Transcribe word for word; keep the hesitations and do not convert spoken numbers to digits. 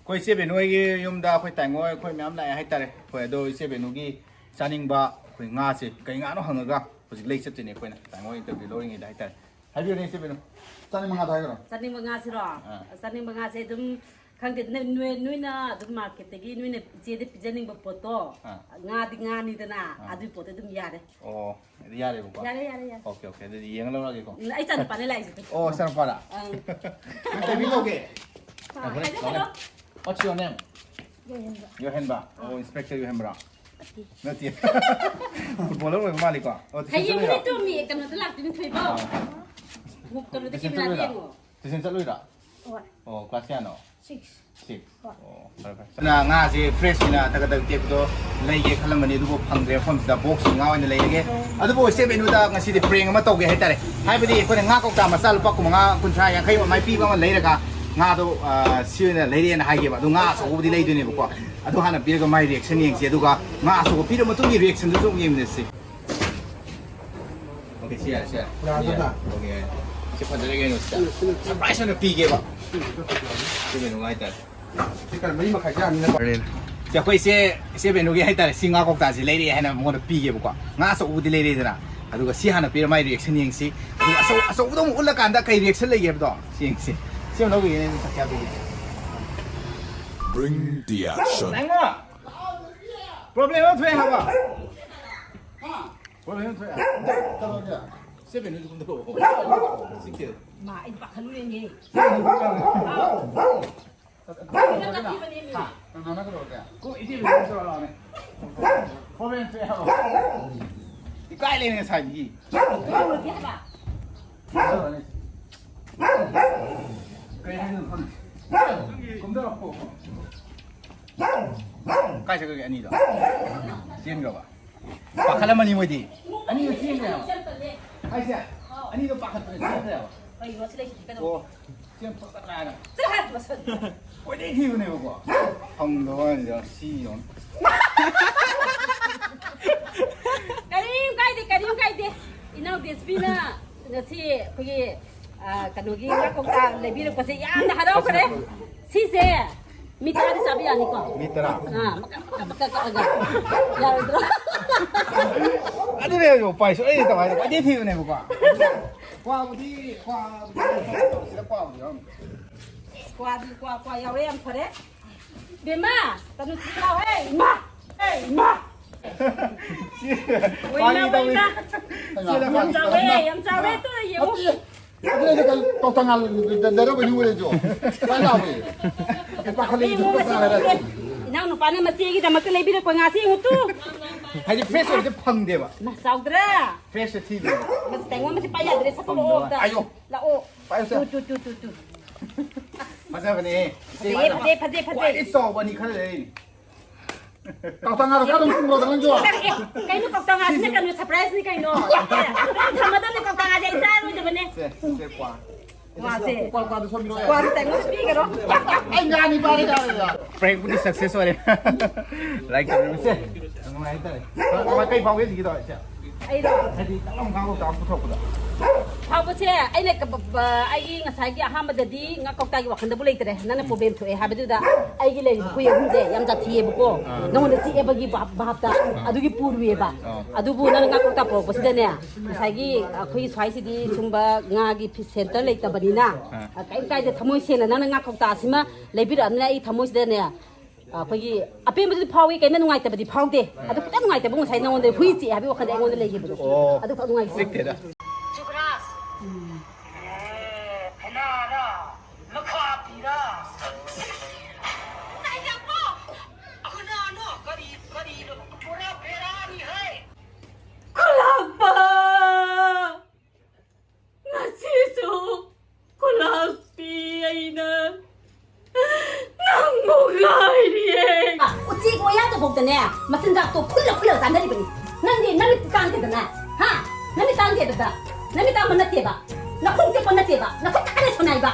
ꯑꯩꯈꯣꯏ ꯏꯆꯦ ꯕꯦꯅꯨ ꯍꯣꯏꯒꯤ ꯌꯨꯝꯗ ꯑꯩꯈꯣꯏ ꯇꯥꯏꯉꯣ ꯑꯩꯈꯣꯏ ꯃꯌꯥꯝ ꯂꯥꯛꯑꯦ ꯍꯥꯏꯇꯥꯔꯦ꯫ ꯍꯣꯏ, ꯑꯗꯣ ꯏꯆꯦ ꯕꯦꯅꯨꯒꯤ ꯆꯥꯅꯤꯡꯕ ꯑꯩꯈꯣꯏ ꯉꯥꯁꯦ ꯀꯩ ꯉꯥꯅꯣ ꯍꯪꯉꯒ ꯍꯧꯖꯤꯛ ꯂꯩ ꯆꯠꯇꯣꯏꯅꯦ ꯑꯩꯈꯣꯏꯅ ꯇꯥꯏꯉꯣ ꯏꯟꯇꯔꯚꯤꯌꯨ ꯂꯧꯔꯤꯉꯩꯗ ꯍꯥꯏꯇꯥꯔꯦ꯫ ꯍꯥꯏꯕꯤꯌꯨꯅꯦ ꯏꯆꯦ ꯕꯦꯅꯨ, ꯆꯥꯅꯤꯡꯕ ꯉꯥꯗꯣ ꯍꯥꯏꯈ꯭ꯔꯣ꯫ ꯆꯥꯅꯤꯡꯕ ꯉꯥꯁꯤꯔꯣ? ꯑꯥ꯫ ꯆꯥꯅꯤꯡꯕ ꯉꯥꯁꯦ ꯑꯗꯨꯝ ꯈꯪꯗꯦ, ꯅꯣꯏ, ꯅꯣꯏ, ꯅꯣꯏꯅ ꯑꯗꯨꯝ ꯃꯥꯔꯀꯦꯠꯇꯒꯤ ꯅꯣꯏꯅ ꯏꯆꯦꯗ ꯄꯤꯖꯅꯤꯡꯕ ꯄꯣꯠꯇꯣ, ꯑꯥ꯫ ꯉꯥꯗꯤ ꯉꯥꯅꯤꯗꯅ, ꯑꯥ꯫ ꯑꯗꯨꯒꯤ ꯄꯣꯠꯇꯣ ꯑꯗꯨꯝ ꯌꯥꯔꯦ꯫ ꯑꯣ, ꯑꯗꯨ ꯌꯥꯔꯦꯕꯀꯣ? ꯌꯥꯔꯦ, ꯌꯥꯔꯦ, ꯌꯥꯔꯦ꯫ ꯑꯣꯀꯦ, ꯑꯣꯀꯦ, ꯑꯗꯨꯗꯤ ꯌꯦꯡꯉ ꯂꯧꯔꯒꯦꯀꯣ꯫ ꯎꯝ, ꯑꯩ ꯏꯆꯥꯅꯨꯄꯥꯅꯦ ꯂꯥꯛꯏꯁꯦ꯫ ꯑꯣ, ꯏꯆꯥꯅꯨꯄꯥꯔꯥ? ꯑꯪ꯫ ꯅꯪ ꯀꯩ ꯃꯤꯡ ꯀꯧꯒꯦ? ꯑꯥ, ꯍꯥꯏꯔꯣ, ꯍꯥꯏꯔꯣ꯫ What's your name? ꯌꯣꯍꯦꯟꯕ꯫ ꯌꯣꯍꯦꯟꯕ? ꯑꯣ, ꯑꯥ꯫ ꯏꯟꯁꯄꯦꯛꯇꯔ ꯌꯣꯍꯦꯟꯕ꯭ꯔꯥ? ꯅꯠꯇꯦ꯫ ꯅꯠꯇꯦ꯫ ꯐꯨꯠꯕꯣꯂꯔ ꯑꯣꯏꯕ ꯃꯥꯜꯂꯤꯀꯣ? ꯑꯣ, ꯇꯨꯏꯁꯟ ꯍꯌꯦꯡ ꯆꯠꯂꯨꯏꯔꯣ? ꯅꯨꯃꯤꯠꯇꯨ ꯃꯤ ꯀꯩꯅꯣꯗ ꯂꯥꯛꯇꯣꯏꯅꯤ, ꯊꯣꯏꯕ꯫ ꯑꯥ꯫ ꯃꯨꯛ ꯀꯩꯅꯣꯗ ꯇꯨꯏꯁꯟ ꯀꯦꯃꯦꯔꯥꯗ ꯆꯠꯂꯨꯏꯔꯣ? ꯌꯦꯡꯉꯣ꯫ ꯇꯨꯏꯁꯟ ꯆꯠꯂꯨꯏꯔꯣ? ꯍꯣꯏ꯫ ꯑꯣ, ꯀ꯭ꯂꯥꯁ ꯀꯌꯥꯅꯣ? ꯁꯤꯛꯁ꯫ ꯁꯤꯛꯁ꯫ ꯍꯣꯏ꯫ ꯑꯣ, ꯐꯔꯦ, ꯐꯔꯦ꯫ ꯑꯗꯨꯅ ꯉꯥꯁꯦ ꯐ꯭ꯔꯦꯁ ꯑꯣꯏꯅ ꯇꯒꯠ ꯇꯒꯠ ꯇꯦꯛꯄꯗꯣ ꯂꯩꯒꯦ ꯈꯜꯂꯝꯕꯅꯤ, ꯑꯗꯨꯕꯨ ꯐꯪꯗ꯭ꯔꯦ꯫ ꯃꯐꯝꯁꯤꯗ ꯕꯣꯛꯁꯀꯤ ꯉꯥ ꯑꯣꯏꯅ ꯂꯩꯔꯒꯦ꯫ ꯑꯗꯨꯕꯨ ꯏꯆꯦ ꯕꯦꯅꯨꯗ ꯉꯁꯤꯗꯤ ꯄ꯭ꯔꯦꯡ ꯑꯃ ꯇꯧꯒꯦ ꯍꯥꯏꯇꯥꯔꯦ꯫ ꯍꯥꯏꯕꯗꯤ ꯑꯩꯈꯣꯏꯅ ꯉꯥ ꯀꯧꯇꯥ ꯃꯆꯥ ꯂꯨꯄꯥ ꯀꯨꯟꯃꯉꯥ, ꯀꯨꯟꯊ꯭ꯔꯥ, ꯌꯥꯡꯈꯩ ꯑꯗꯨꯃꯥꯏꯅ ꯄꯤꯕ ꯑꯃ ꯂꯩꯔꯒ ꯉꯥꯗꯣ, ꯑ, ꯁꯤ ꯑꯣꯏꯅ ꯂꯩꯔꯦꯅ ꯍꯥꯏꯒꯦꯕ꯫ ꯑꯗꯣ ꯉꯥ ꯑꯆꯧꯕꯕꯨꯗꯤ ꯂꯩꯗꯣꯏꯅꯦꯕꯀꯣ꯫ ꯑꯗꯨ ꯍꯥꯟꯅ ꯄꯤꯔꯒ ꯃꯥꯏ ꯔꯤꯌꯦꯛꯁꯟ ꯌꯦꯡꯁꯤ, ꯑꯗꯨꯒ ꯉꯥ ꯑꯆꯧꯕ ꯄꯤꯔ ꯃꯇꯨꯡꯒꯤ ꯔꯤꯌꯦꯛꯁꯟꯗꯨꯁꯨ ꯑꯃꯨꯛ ꯌꯦꯡꯃꯤꯟꯅꯁꯤ꯫ ꯑꯣꯀꯦ, ꯁꯤ ꯌꯥꯔꯦ, ꯁꯤ ꯌꯥꯔꯦ꯫ ꯌꯥꯔꯦ, ꯌꯥꯔꯦ꯫ ꯑꯣꯀꯦ, ꯌꯥꯔꯦ꯫ ꯁꯤ ꯐꯖꯔꯦ ꯀꯩꯅꯣ, ꯁꯤꯗ꯫ ꯁꯔꯄ꯭ꯔꯥꯏꯁ ꯑꯣꯏꯅ ꯄꯤꯒꯦꯕ꯫ ꯁꯤ ꯀꯩꯅꯣ ꯍꯥꯏꯇꯥꯔꯦ꯫ ꯁꯤ ꯀꯩꯅꯣ, ꯃꯔꯤ ꯃꯈꯥꯏ ꯆꯥꯝꯃꯅꯤꯅ꯫ ꯁꯤ ꯑꯩꯈꯣꯏ ꯏꯆꯦ, ꯏꯆꯦ ꯕꯦꯅꯨꯒꯤ ꯍꯥꯏꯇꯥꯔꯦ, ꯁꯤ ꯉꯥ ꯀꯧꯇꯥꯁꯤ ꯂꯩꯔꯛꯑꯦ ꯍꯥꯏꯅ ꯃꯉꯣꯟꯗ ꯄꯤꯒꯦꯕꯀꯣ꯫ ꯉꯥ ꯑꯆꯧꯕꯗꯤ ꯂꯩꯔꯛꯑꯦꯗꯅ꯫ ꯑꯗꯨꯒ ꯁꯤ ꯍꯥꯟꯅ ꯄꯤꯔ ꯃꯥꯏ ꯔꯤꯌꯦꯛꯁꯟ ꯌꯦꯡꯁꯤ꯫ ꯑꯗꯨꯒ ꯑꯆꯧ-, ꯑꯆꯧꯕꯗꯣ ꯑꯃꯨꯛ ꯎꯠꯂꯀꯥꯟꯗ ꯀꯩ ꯔꯤꯌꯦꯛꯁꯟ ꯂꯩꯒꯦ ꯍꯥꯏꯕꯗꯣ ꯁꯤ ꯌꯦꯡꯁꯤ꯫ ꯁꯤ ꯑꯃ ꯂꯧꯈꯤꯒꯦꯅꯦ, ꯑꯗꯨ ꯆꯥꯛ ꯆꯥꯕꯤꯒꯦ꯫ Bring the action. ꯅꯪꯉꯣ! ꯄ꯭ꯔꯣꯕ꯭ꯂꯦꯝ ꯑꯃ ꯊꯣꯛꯑꯦ ꯍꯥꯏꯕ꯫ ꯄ꯭ꯔꯣꯕ꯭ꯂꯦꯝ ꯑꯃ ꯊꯣꯛꯑꯦ꯫ ꯀꯩꯗꯧꯔꯒꯦ? ꯁꯤ ꯕꯦꯅꯨꯁꯦ ꯀꯨꯝꯊꯔꯛꯑꯣ꯫ ꯁꯤ ꯀꯦ꯫ ꯃꯥ, ꯑꯩ ꯄꯥꯈꯠꯂꯨꯔꯦꯅꯦ꯫ ꯍꯥ? ꯀꯅꯥꯅ ꯀꯩꯗꯧꯔꯒꯦ? ꯀꯣ ꯏꯆꯦ ꯕꯦꯅꯨ ꯇꯧꯔ ꯂꯥꯛꯑꯣꯅꯦ꯫ ꯄ꯭ꯔꯣꯕ꯭ꯂꯦꯝ ꯊꯣꯛꯑꯦ ꯍꯥꯏꯕ꯫ ꯏꯀꯥꯏ ꯂꯩꯔꯦ ꯉꯁꯥꯏꯗꯒꯤ꯫ ꯀꯩꯗꯧꯔꯒꯦ ꯍꯥꯏꯕ? ꯀꯩ ꯍꯥꯏꯅꯣ ꯈꯪꯗꯦ꯫ ꯀꯨꯝꯊꯔꯛꯑꯣ꯫ ꯀꯥꯏ ꯆꯠꯈ꯭ꯔꯒꯦ ꯑꯅꯤꯗꯣ? ꯆꯦꯟꯈ꯭ꯔꯕ? ꯄꯥꯈꯠꯂꯝꯃꯅꯤ ꯃꯣꯏꯗꯤ꯫ ꯑꯅꯤꯗꯣ ꯆꯦꯟꯈ꯭ꯔꯦ ꯍꯥꯏꯕ꯫ ꯍꯥꯏꯁꯦ, ꯑꯅꯤꯗꯣ ꯄꯥꯈꯠꯇꯅ ꯆꯦꯟꯈ꯭ꯔꯦ ꯍꯥꯏꯕ꯫ ꯀꯩꯅꯣ ꯁꯤ ꯂꯩꯁꯤꯗꯤ ꯀꯩꯅꯣ? ꯑꯣ, ꯆꯦꯟ ꯊꯣꯛꯀꯗ꯭ꯔꯥ ꯍꯥꯏꯅ꯫ ꯆꯠꯂꯣ ꯍꯥꯏ, ꯃꯁꯛ꯫ ꯀꯣꯏꯊꯤ ꯊꯤꯕꯅꯦꯕꯀꯣ꯫ ꯐꯪꯗꯕ ꯋꯥꯅꯤꯗ, ꯁꯤ ꯌꯦꯡꯉꯣ꯫ ꯀꯔꯤꯝ ꯀꯥꯏꯗꯦ, ꯀꯔꯤꯝ ꯀꯥꯏꯗꯦ꯫ ꯏꯅꯥꯎ ꯗꯦꯁꯄꯤꯅ ꯉꯁꯤ ꯑꯩꯈꯣꯏꯒꯤ, ꯑ, ꯀꯩꯅꯣꯒꯤ ꯉꯥ ꯀꯧꯇꯥ ꯂꯩꯕꯤꯔꯛꯄꯁꯦ ꯌꯥꯝꯅ ꯍꯔꯥꯎꯈ꯭ꯔꯦ꯫ ꯁꯤꯁꯦ ꯃꯤ ꯇꯔꯥꯗꯤ ꯆꯥꯕ ꯌꯥꯅꯤꯀꯣ? ꯃꯤ ꯇꯔꯥ꯫ ꯑꯥ, ꯃꯀꯛ ꯃꯀꯛ ꯀꯛꯑꯒ꯫ ꯌꯥꯔꯣꯏꯗ꯭ꯔꯣ? ꯑꯗꯨꯅꯦ ꯎꯄꯥꯏ ꯁꯨꯡꯂꯩ ꯂꯩꯇꯕ ꯍꯥꯏꯗꯣ꯫ ꯈ꯭ꯋꯥꯏꯗꯩ ꯊꯤꯕꯅꯦꯕꯀꯣ꯫ ꯀ꯭ꯋꯥꯕꯨꯗꯤ, ꯀ꯭ꯋꯥꯕꯨꯗꯤ ꯁꯤꯗ ꯀ꯭ꯋꯥꯕꯨꯗꯤ ꯌꯥꯎꯔꯝꯃꯣꯏ꯫ ꯀ꯭ꯋꯥꯗꯤ, ꯀ꯭ꯋꯥ, ꯀ꯭ꯋꯥ ꯌꯥꯎꯔꯦ, ꯌꯥꯝ ꯐꯔꯦ꯫ ꯕꯦꯝꯃ, ꯇꯅꯨ ꯁꯤꯗ ꯂꯥꯎꯍꯦ, ꯏꯃꯥ! ꯑꯦ, ꯏꯃꯥ! ꯁꯤ, ꯐꯥꯒꯤ ꯇꯧꯅꯤ꯫ ꯌꯥꯝ ꯆꯥꯎꯔꯦ, ꯌꯥꯝ ꯆꯥꯎꯔꯦ, ꯇꯨ ꯌꯦꯡꯉꯨ꯫ ꯅꯠꯇꯦ꯫ ꯑꯗꯨꯅ ꯑꯩꯁꯨ ꯀꯩ ꯀꯧꯇꯥ ꯉꯥ ꯂꯩꯔꯛꯄꯩ ꯅꯤꯡꯉꯨꯔꯦ ꯑꯩꯁꯨ꯫ ꯀꯥꯏ ꯂꯥꯛꯑꯣ? ꯑꯩ ꯄꯥꯈꯠꯂꯦ, ꯌꯦꯡꯉꯨ, ꯀꯧꯇꯥ ꯉꯥ ꯂꯩꯔꯛꯑꯦ꯫ ꯏꯅꯥꯎꯅꯨꯄꯥꯅ ꯃꯆꯦꯒꯤꯗꯃꯛꯇ ꯂꯩꯕꯤꯔꯛꯄ ꯉꯥꯁꯤ ꯌꯦꯡꯉꯨ ꯇꯨ꯫ ꯍꯥꯏꯗꯤ fresh ꯑꯣꯏꯕꯁꯦ ꯐꯪꯗꯦꯕ꯫ ꯃꯥ ꯆꯥꯎꯗ꯭ꯔꯥ? Fresh ꯁꯦ ꯊꯤꯗꯦꯕ꯫ ꯃꯁꯤ ꯇꯥꯏꯉꯣ, ꯃꯁꯤ ꯄꯥꯏ ꯌꯥꯗ꯭ꯔꯦ, ꯁꯠꯇꯣꯛꯑꯣ ꯑꯝꯇ꯫ ꯑꯌꯣ꯫ ꯂꯥꯛꯑꯣ꯫ ꯄꯥꯏꯌꯨꯁꯦ꯫ ꯇꯨ, ꯇꯨ, ꯇꯨ, ꯇꯨ, ꯇꯨ꯫ ꯐꯖꯕꯅꯦ꯫ ꯐꯖꯩꯌꯦ, ꯐꯖꯩ, ꯐꯖꯩ, ꯐꯖꯩ꯫ ꯈ꯭ꯋꯥꯏꯗꯒꯤ ꯆꯥꯎꯕ ꯑꯅꯤ ꯈꯔ ꯂꯩꯔꯤꯅꯦ꯫ ꯀꯧꯇꯥ ꯉꯥꯗꯣ ꯈꯔ ꯑꯗꯨꯝ ꯄꯨꯔꯣꯗ ꯅꯪꯁꯨ꯫ ꯀꯩꯅꯣ ꯀꯧꯇꯥ ꯉꯥꯁꯤꯅ ꯀꯩꯅꯣ, surprise ꯅꯤ ꯀꯩꯅꯣ꯫ ꯑꯦ, ꯊꯝꯃꯗꯕꯅꯤ ꯀꯧꯇꯥ ꯉꯥꯁꯦ, ꯑꯩ ꯆꯥꯔꯣꯏꯗꯕꯅꯦ꯫ ꯁꯦ, ꯁꯦ ꯀ꯭ꯋꯥ꯫ ꯀ꯭ꯋꯥꯁꯦ꯫ ꯀ꯭ꯋꯥ, ꯀ꯭ꯋꯥꯗꯣ ꯁꯣꯝꯕꯤꯔꯣ ꯌꯥꯔꯦ꯫ ꯀ꯭ꯋꯥꯁꯦ ꯇꯥꯏꯉꯣꯟꯗ ꯄꯤꯈꯔꯣ꯫ ꯑꯩ ꯉꯥꯅꯤ ꯄꯥꯔꯦ ꯌꯥꯔꯦ ꯌꯥꯔꯦ꯫ Prank ꯄꯨꯗꯤ success ꯑꯣꯏꯔꯦ꯫ Like ꯇꯧꯕꯤꯔꯝꯃꯨꯁꯦ꯫ ꯌꯥꯝ ꯅꯨꯡꯉꯥꯏ ꯍꯥꯏꯇꯥꯔꯦ꯫ ꯀꯃꯥꯏ, ꯀꯩ ꯐꯥꯎꯒꯦ ꯍꯧꯖꯤꯛꯀꯤꯗꯣ ꯏꯆꯦ? ꯑꯩꯔꯣ? ꯍꯥꯏꯗꯤ ꯇꯥꯛꯂꯝ ꯈꯥꯡꯕ ꯇꯥꯛꯂꯝ ꯄꯨꯊꯣꯛꯄꯗꯣ꯫ ꯐꯥꯎꯕꯁꯦ ꯑꯩꯅ ꯀ-, ꯕ-, ꯕ-, ꯑꯩꯒꯤ ꯉꯁꯥꯏꯒꯤ ꯑꯍꯥꯟꯕꯗꯗꯤ ꯉꯥ ꯀꯧꯇꯥꯒꯤ ꯋꯥꯈꯜꯗꯕꯨ ꯂꯩꯇ꯭ꯔꯦ꯫ ꯅꯪꯅ problem ꯊꯣꯛꯑꯦ ꯍꯥꯏꯕꯗꯨꯗ ꯑꯩꯒꯤ ꯂꯩꯔꯤꯕ ꯈꯨꯏ ꯑꯍꯨꯝꯁꯦ ꯌꯥꯝ ꯖꯥꯊꯤꯑꯕꯀꯣ꯫ ꯑꯥ꯫ ꯅꯉꯣꯟꯗ ꯆꯤꯛꯑꯦꯕꯒꯤ ꯚꯥꯞ-, ꯚꯥꯞꯇ꯫ ꯑꯥ꯫ ꯑꯗꯨꯒꯤ ꯄꯨꯔꯨꯏꯌꯦꯕ꯫ ꯑꯥ꯫ ꯑꯗꯨꯕꯨ ꯅꯪꯅ ꯉꯥ ꯀꯧꯇꯥ ꯄꯨꯔꯛꯄꯁꯤꯗꯅꯦ, ꯉꯁꯥꯏꯒꯤ ꯑꯩꯈꯣꯏꯒꯤ ꯁ꯭ꯋꯥꯏꯁꯤꯗꯤ ꯁꯨꯝꯕ ꯉꯥꯒꯤ fish center ꯂꯩꯇꯕꯅꯤꯅ, ꯑꯥ꯫ ꯑ, ꯀꯩꯝ ꯀꯥꯏꯗꯦ, ꯊꯃꯣꯏ ꯁꯦꯡꯅ ꯅꯪꯅ ꯉꯥ ꯀꯧꯇꯥꯁꯤꯃ ꯂꯩꯕꯤꯔꯛꯑꯕꯅꯤꯅ ꯑꯩ ꯊꯃꯣꯏꯁꯤꯗꯅꯦ, ꯑ, ꯑꯩꯈꯣꯏꯒꯤ ꯑꯄꯦꯟꯕꯗꯨꯗꯤ ꯐꯥꯎꯏ, ꯀꯩꯝꯇ ꯅꯨꯡꯉꯥꯏꯇꯕꯗꯤ ꯐꯥꯎꯗꯦ꯫ ꯑꯗꯨ ꯈꯤꯇꯪ ꯅꯨꯡꯉꯥꯏꯇꯕ ꯉꯁꯥꯏ ꯅꯉꯣꯟꯗ ꯍꯨꯏ ꯆꯤꯛꯑꯦ ꯍꯥꯏꯕꯒꯤ ꯋꯥꯈꯜꯗ ꯑꯩꯉꯣꯟꯗ ꯂꯩꯈꯤꯕꯗꯣ꯫ ꯑꯣ꯫ ꯑꯗꯨ ꯈꯛ ꯅꯨꯡꯉꯥꯏꯇꯦ꯫ ꯆꯤꯛꯇꯦꯗ꯫ ꯖꯨꯕꯔꯥꯖ꯫ ꯎꯝ꯫ ꯑꯦ, ꯐꯦꯅꯥꯔꯥ, ꯃꯈꯥꯕꯤꯔꯥ꯫ ꯉꯥꯏꯈꯣ! ꯀꯅꯥꯅꯣ? ꯀꯔꯤ, ꯀꯔꯤꯅꯣ? ꯄꯨꯔꯥ ꯕꯦꯔꯥꯅꯤ ꯍꯦ! ꯈꯨꯂꯥꯛꯄ! ꯉꯁꯤꯁꯨ ꯈꯨꯂꯥꯛꯄꯤ ꯑꯩꯅ ꯅꯪꯕꯨ ꯉꯥꯏꯔꯤꯌꯦ꯫ ꯎꯆꯦꯛ ꯋꯥꯌꯥꯗꯐꯥꯎꯗꯅꯦ, ꯃꯆꯤꯟꯖꯥꯛꯇꯣ ꯈꯨꯜꯂ ꯈꯨꯜꯂꯒ ꯆꯥꯅꯔꯤꯕꯅꯤ꯫ ꯅꯪꯗꯤ ꯅꯃꯤꯠ ꯇꯥꯡꯗꯦꯗꯅ, ꯍꯥ? ꯅꯃꯤꯠ ꯇꯥꯡꯗꯦꯗꯅ, ꯅꯃꯤꯠ ꯇꯥꯡꯕ ꯅꯠꯇꯦꯕ, ꯅꯈꯣꯡ ꯇꯦꯛꯄ ꯅꯠꯇꯦꯕ, ꯅꯈꯨꯠ ꯇꯦꯛꯄꯅ ꯁꯣꯟꯅꯥꯏꯕ꯫